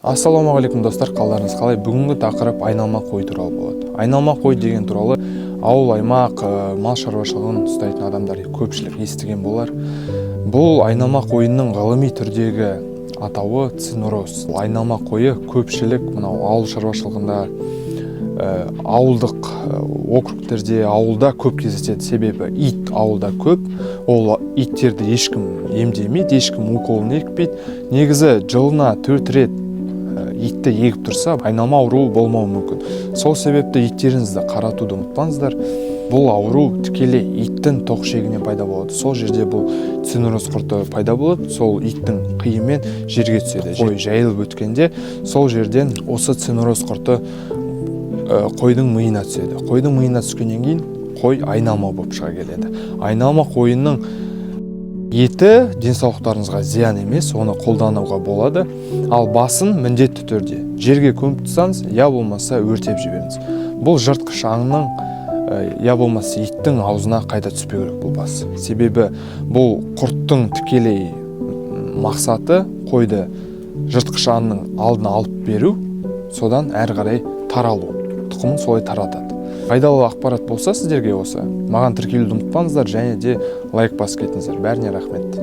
Ассалаумағалейкум, достар! Қалдарыңыз қалай? Бүгінгі тақырып айналма қой туралы болады. Айналма қой деген туралы ауыл аймақ мал шаруашылығын ұстайтын адамдар, көпшілік естіген болар. Бұл айналма қойының ғылыми түрдегі атауы цинуроз. Айналма қойы көпшілік мынау ауыл шаруашылығында, ауылдық округтерде, ауылда көп кездеседі. Себебі ит ауылда көп, ол иттерді ешкім емдемейді, ешкім уколын екпейді. Негізі жылына 4 рет итті егіп тұрса, айналма ауруы болмауы мүмкін. Сол себепті иттеріңізді қаратуды ұмытпаңыздар. Бұл ауру тікелей иттің тоқ ішегінен пайда болады. Сол жерде бұл цинуроз құрты пайда болады, сол иттің қиымен жерге түседі. Қой жайылып өткенде, сол жерден осы цинуроз құрты қойдың миына түседі. Қойдың миына түскеннен кейін қой айналма болып шыға келеді. Айналма қойының еті денсаулықтарыңызға зиян емес, оны қолдануға болады. Ал басын міндетті түрде жерге көміп тастаңыз, я болмаса өртеп жіберіңіз. Бұл жыртқыш аңның, я болмаса иттің аузына қайта түспеу керек бұл бас. Себебі бұл құрттың тікелей мақсаты қойды жыртқыш аңның алдына алып беру, содан әрі қарай таралу, тұқымын солай таратады. Пайдалы ақпарат болса сіздерге осы, маған тіркелуді ұмытпаңыздар және де лайк басып кетіңіздер. Бәріне рахмет.